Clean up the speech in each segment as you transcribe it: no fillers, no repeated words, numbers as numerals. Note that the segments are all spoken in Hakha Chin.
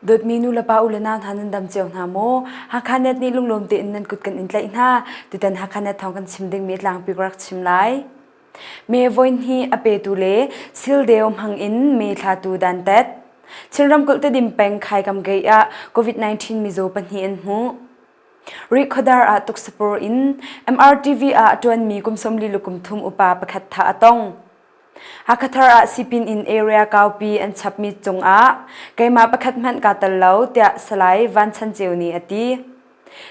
Dawtmi nu le pa u le nau hna nan dam cio hna maw? Hakha Net nih lunglawm tein nan kut kan in tlaih hna. Tutan Hakha Net thawng kan chim dingmi tlangpi ka rak chim lai. Me voihnih a petu le sildeu hmang in me thlatu dantat. Chin ramkulh Tedim peng Khaikam Gate ah COVID-19 mizaw pahnih an hmuh. Rihkhawdar ah tuksapur in MRTV ah a ṭuanmi kum 40 le kum thum upa pakhat thah a tong. Hakhathar ah sipin in area kaupi an chapmi cungah keimah pakhat hmanh kaa tel lo tiah Salai Van Chan Ceu nih a ti.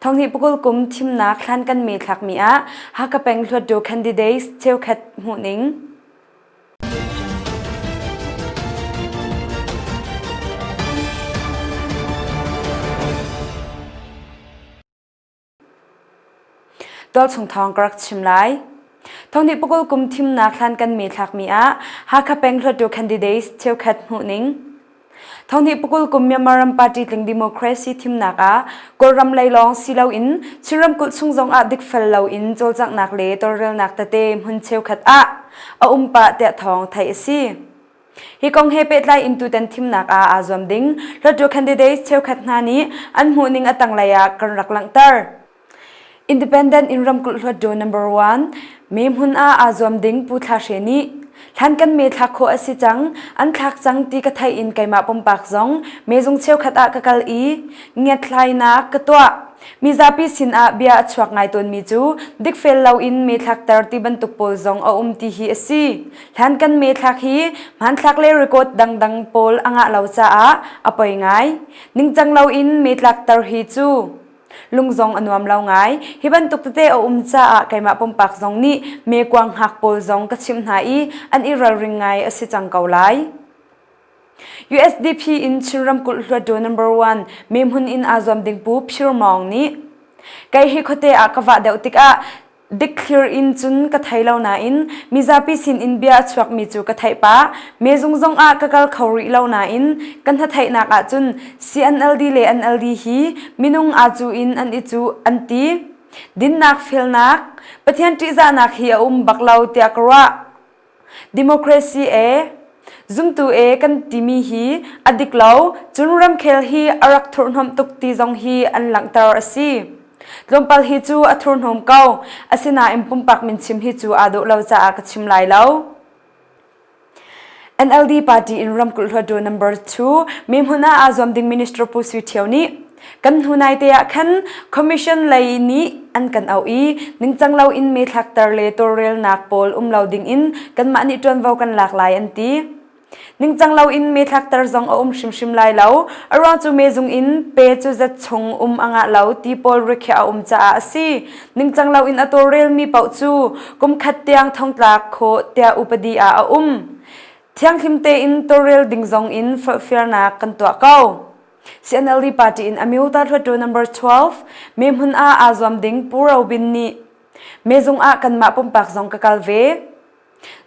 Thonghnih pakul kum thimnak hlan kan me thlakmi ah Hakha peng Hluttaw candidates cheukhat hmuhning. Tualchung thawng ka rak chim lai. Thonghnih pakul kum thimnak hlan kan me thlakmi ah Hakha peng Hluttaw candidates cheukhat hmuhning. Thonghnih pakul kum Myanmar ram party tling democracy thimnak ah Kawlram lei lawng si loin Chin ramkulh chung zong ah dikfel loin cawlcanghnak le tawlrelnak tete hmun cheukhat ah a um pah tiah thawng theih a si. Hi kong he pehtlai in tutan thimnak ah aa zuam ding Hluttaw candidates cheukhat hna nih an hmuhning a tanglei ah kan rak langhter. Independent in ramkulh hluttaw number one me hmun ah aa zuam ding Pu Thla Hre nih hlan kan me thlak khawh a si cang, an thlak cang ti ka theih in keimah pumpak zong mezung cheukhat ah ka kal i ngiatthlainak ka tuah. Mizapi sin ah bia a chuak ngai tawnmi cu dikfel loin me thlakter ti bantuk pawl zong a um ti hi a si. Hlan kan me thlak hi hmanthlak le record dangdang pawl a ngah lo caah a poi ngai. Ningcang loin me tlakter hi cu lung zong a nuam lo ngai. Hi bantuk tete a um caah keimah pumpak zong nih mekuang hngak pawl zong ka chimh hna i an i ralring ngai a si cang ko lai. USDP in Chin ramkulh hluttaw number 1 mehmun in aa zuam ding Pu Phir Mawng nih kei hi khuate ah ka vah deuh tikah Dikthlir in cun ka thei lo nain mizapi sin in bia a chuakmi cu ka theih pah. Mezung zong ah ka kal kho rih lo nain ka hnatheihnak ahcun CNLD le NLD hi minung aa cu in an i cuh an ti. Dinnak felnak, Pathian ṭihzahnak hi a um bak lo tiah ka ruah. Democracy e, zumtu e kan timi hi a dik lo, cun ramkhel hi a rak thurhhnawmh tuk ti zong hi an langhter a si. Tlawmpal hi cu a thurhnawm ko, asinain pumpak min chim hi cu aa dawh lo caah ka chim lai lo. NLD party in ramkulh hluttaw number 2 mihmun ah aa zuam ding Minister Pu Sui Thio nih kan hnu naite ah khan commission lei nih an kan auh i ningcang loin me thlakter le tawlrelnak pawl um lo ding in kanmah nih ṭuanvo kan lak lai an ti. Ningcang loin me thlakter zong a um hrimhrim lai lo. A ruang cu mezung in pe cu zat chung um a ngah lo ti pawl rikhiah a um caah a si. Ningcang loin a tawlrelmi paoh cu kum khat tiang thongtlak khawh tiah upadi ah a um. Thianghlim tein tawlrel ding zong in forhfialnak kan tuah ko. CNLD party in Amyota Hluttaw number 12 me hmun ah aa zuam ding Pu Robin nih mezung ah kanmah pumpak zong ka kal ve.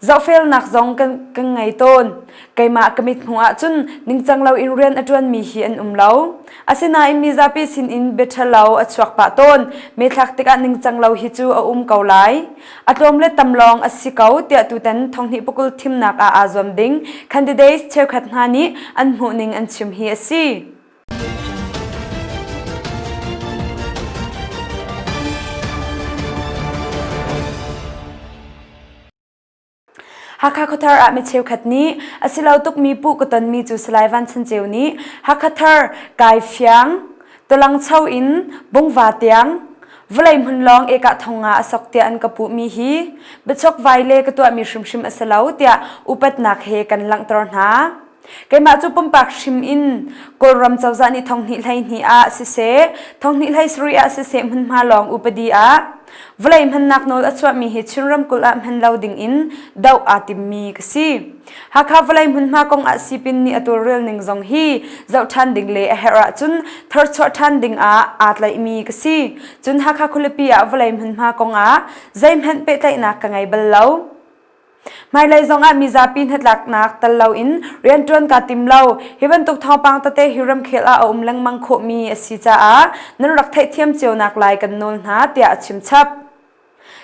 Zohfelnak zong kan, kan ngei tawn. Keimah ka mit hmuh ahcun ningcang loin rian a ṭuanmi hi an um lo. Asinain mizapi sinin bia ṭhalo a chuak pah tawn. Methlak tikah ningcang lo hi cu a um ko lai. A tlawm le tam lawng a si ko tiah tutan thonghnih pakul thimnak ah aa zuam ding candidates cheukhat hna nih an hmuhning an chim hi a si. Hakha khuathar ah mi cheukhat nih a si lo tukmi puh ka tonmi cu Salai Van Chan Ceu nih Hakha thar kai fiang Tulangcho in Bungva tiang vawlei hmun lawng ekah thong nga a sok tiah an ka puhmi hi biachokvai le ka tuahmi hrimhrim a si lo tiah upatnak he kan langhter hna. Keimah cu pumpak hrim in Kawlram cozah nih thonghnih 12 ah siseh, thonghnih 17 ah siseh hmunhma lawng upadi ah vawlei hmannak nawl a chuahmi hi Chin ramkulh ah hman lo ding in doh aa timmi ka si. Hakha vawlei hmunhma kong ah sipin nih a tawlrel ning zong hi zoh ṭhan ding le a herh ahcun tharchuah ṭhan ding ah aa tlaihmi ka si. Cun Hakha khualipi ah vawlei hmunhma kong ah zeihmanh pehtlaihnak ka ngei bal lo. Hmailei zongah mizapi hnatlaknak tel loin rianṭuan kaa tim lo. Hi bantuk thawngpang tete hi ramkhel ah a um lengmang khawhmi a si caah nan rak theihthiam cio nak lai kan nawl hna tiah a chim chap.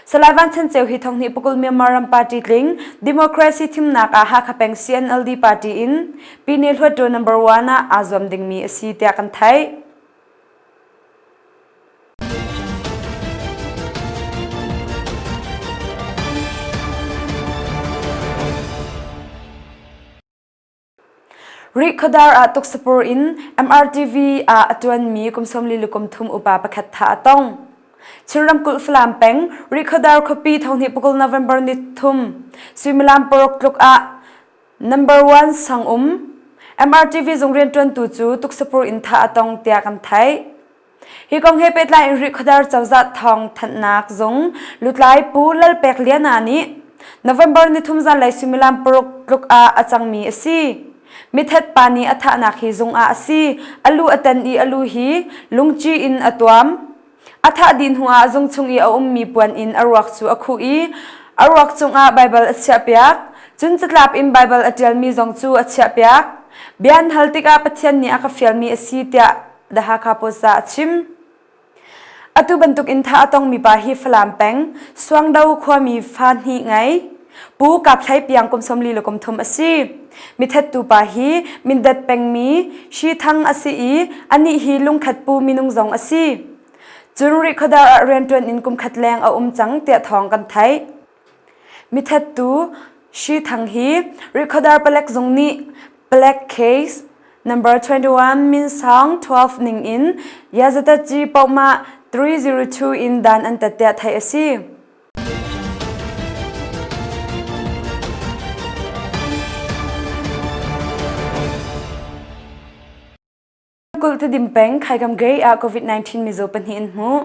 Salai Van Chan Ceu hi thonghnih pakul Myanmar ram party tling democracy thimnak ah Hakha peng CNLD party in Pine Hluttaw number 1 ah aa zuam dingmi a si tiah kan theih. Rihkhawdar ah tuksapur in MRTV ah a ṭuanmi kum 43 upa pakhat thah a tong. Chin ramkulh Falam peng Rihkhawdar khuapi thonghnih pakul November ni thum suimilam paruk tluk ah number one sang um MRTV zung rianṭuantu cu tuksapur in thah a tong tiah kan theih. Hi kong he pehtlai in Rihkhawdar cozah thawng thanhnak zung lutlai Pu Lalpek Liana nih November nithum zanlei suimilam paruk tluk ah a cangmi a si. Mithat pa nih a thahnak hi zung ah a si. A lu a tan i a lu hi lungci in a tuam. A thah dih hnu ah zung chung i a ummi puan in a ruak cu a khuh i a ruak cungah Baibal a chiahpiak. Cun catlap in Baibal a ṭialmi zong cu a chiahpiak. Bia an hal tikah Pathian nih a ka fialmi a si tiah The Hakha Post ah a chim. Atu bantuk in thah a tongmi pa hi Falam peng, Suangdo khuami fa hnih ngei, Pu Kap Hlei Piang kum 43 le kum thum a si. Mithattu pa hi Mindat pengmi Shi Thang a si i anih hi lungkhat pu minung zong a si. Cun Rihkhawdar ah rianṭuan in kum khat leng a um cang tiah thawng kan theih. Mithattu Shi Thang hi Rihkhawdar palek zung nih Black Case number 21 Min Sang 12 ning in Yazataci Pohmah 302 in dan an tat tiah theih a si. Kulh Tedim peng Khaikam Gay ah COVID-19 mizaw pahnih an hmuh.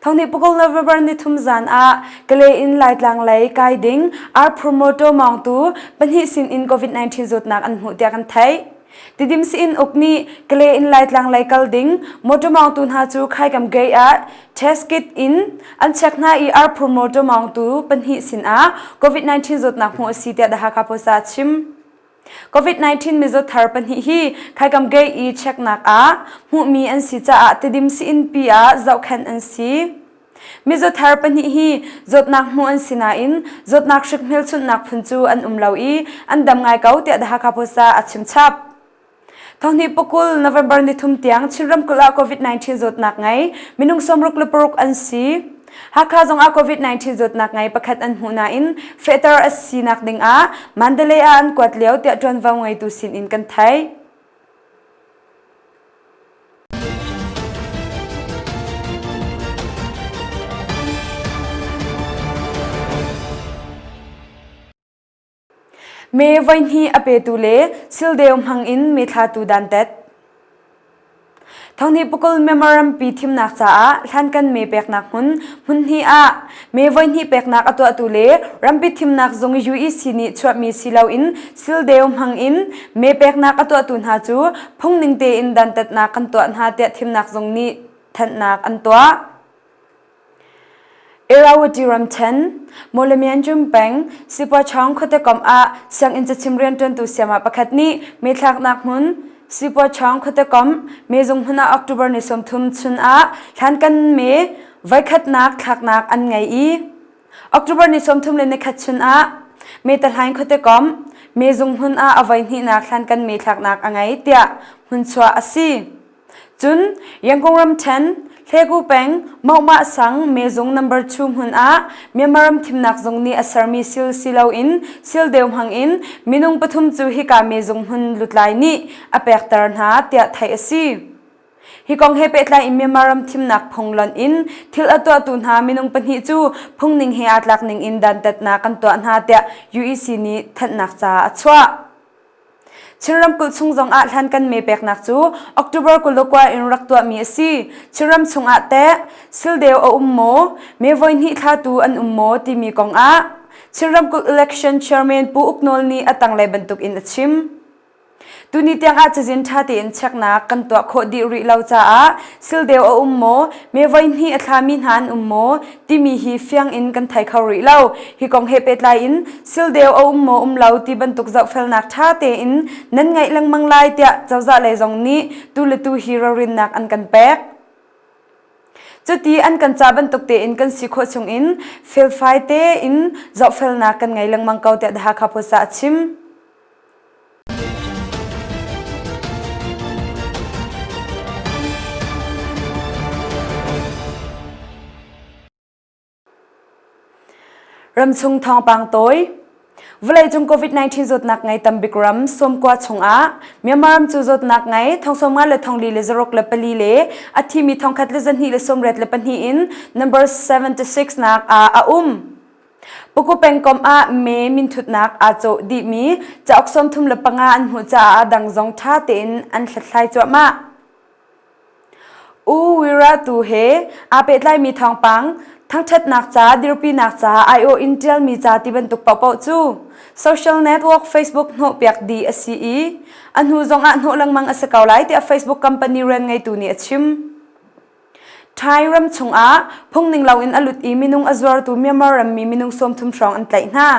Thonghnih pukul November ni thum zan ah Kalay in Laitlang lei kai ding Arphur motor mawngtu pahnih sin in COVID-19 zawtnak an hmuh tiah kan theih. Tidim siin uk nih Kalay in Laitlang lei kal ding motor mawngtu hna cu Khaikam Gay ah test kit in an check hna i Arphur motor mawngtu pahnih sin ah COVID-19 zawtnak hmuh a si tiah The Hakha Post ah a chim. COVID-19 mizaw thar pahnih hi Khaikam Gate i checknak ah hmuhmi an si caah Tidim Sii-innpi ah zohkhenh an si. Mizaw thar pahnih hi zawtnak hmuh an si nain zawtnak hrik hmelchunhnak phun cu an um lo i an dam ngai ko tiah The Hakha Post ah a chim chap. Thonghnih pakul November nithum tiang Chin ramkulh ah COVID-19 zawtnak ngei minung 66 an si. Hakha zongah COVID-19 zawtnak ngei pakhat an hmuh nain fehter a sinak dingah Mandalay ah an kuat lio tiah ṭuanvo ngeitu sinin kan theih. Me voihnih a petu le sildeu hmangin me thlatu dantat. Thonghnih pakul Myanmar pi thimnak caah hlankan me peknak hmun hmunhnih ah me voihnih peknak a tuahtu le rampi thimnak zung UEC nih chuahmi si loin sildeu hmangin me peknak a tuahtu hna cu phungning tein dantatnak kan tuah hna tiah thimnak zung nih thanhnak an tuah. Irrawaddy ramṭhen, Mawlamyine peng, Sipuachawng khuatekomh ah sianginn cachim rianṭuantu sayama pakhat nih meithlaknak hmun Sipuachawng khuatekomh mezung hmun ah October ni 30 chun ah hlankan me voikhatnak thlaknak an ngei i October ni 30 le nikhat chun ah Metahlaing khuatekomh mezung hmun ah a voihnihnak hlankan me thlaknak a ngei tiah hmunchuah a si. Cun Yangon ramṭhen, Hlegu peng, Mohmah sang mezung number 2 hmun ah Myanmar ram thimnak zung nih a sermi sil si loin sil deu hmang in minung pathum cu hika mezung hmun lutlai nih a pekter hna tiah theih a si. Hi kong he pehtlai in Myanmar ram thimnak phung lonh in thil a tuahtu hna minung pahnih cu phungning he aa tlak ning in dantatnak kan tuah hna tiah UEC nih thanhnak ca a chuah. Chin ramkulh chung zongah hlankan me peknak cu October 29 in rak tuahmi a si. Chinram chungah teh sildeu a um maw, me voihnih thlatu an um maw timi kongah Chin ramkulh election chairman Pu Uk Nawl nih a tanglei bantuk in a chim. Tuni tiangah cazin ṭha tein checknak kan tuah khawh dih rih lo caah sildeu a um maw, me voihnih a thlami hna an um maw timi hi fiang in kan thei kho rih lo. Hi kong he pehtlai in sildeu a um maw um lo ti bantuk zohfelnak ṭha tein nan ngaih lengmang lai tiah cozah lei zong nih tu le tu hi rorinnak an kan pek. Cuti an kan ca bantuk tein kan si khawh chungin felfai tein zohfelnak kan ngei lengmang ko tiah The Hakha Post ah a chim. Ramchung thawngpang tawi. Vawleicung COVID-19 zawtnak ngei tambik ram sawmkua chungah Myanmar ram cu zawtnak ngei thongsawmnga le thongli le zaruk le pali le a thimi thongkhat le zahnih le sawmriat le pahnih in number 76 nak ah a um. Puku pengkomh ah me minthutnak aa cawh dihmi cauk 35 an hmuh caah a dang zong ṭha tein an hlathlai cuahmah. U Wiratu he aa pehtlaimi thawngpang, thangṭhatnak ca, dirpinak ca, aiawh in ṭialmi ca ti bantuk paohpaoh cu social network Facebook hnawhpiak dih a si i a hnu zongah hnawh lengmang a si ko lai tiah Facebook company rian ngeitu nih a chim. Thai ram chungah phungning loin a lut i minung a zuartu Myanmar rammi minung 30 hrawng an tlaih hna.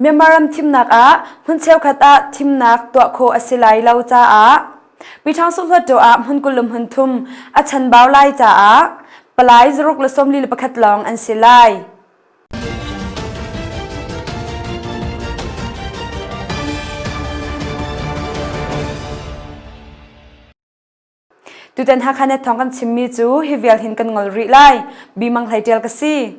Myanmar ram thimnak ah hmun cheukhat ah thimnak tuah khawh a si lai lo caah Pyithang Suhluattaw ah hmun 20 le hmun thum a chanbau lai caah palai zaruk le 41 lawng an si lai. Tutan Hakha Net thawng kan chimmi cu hi vial hin kan ngol rih lai. Bi Mang Hlei Ṭial ka si.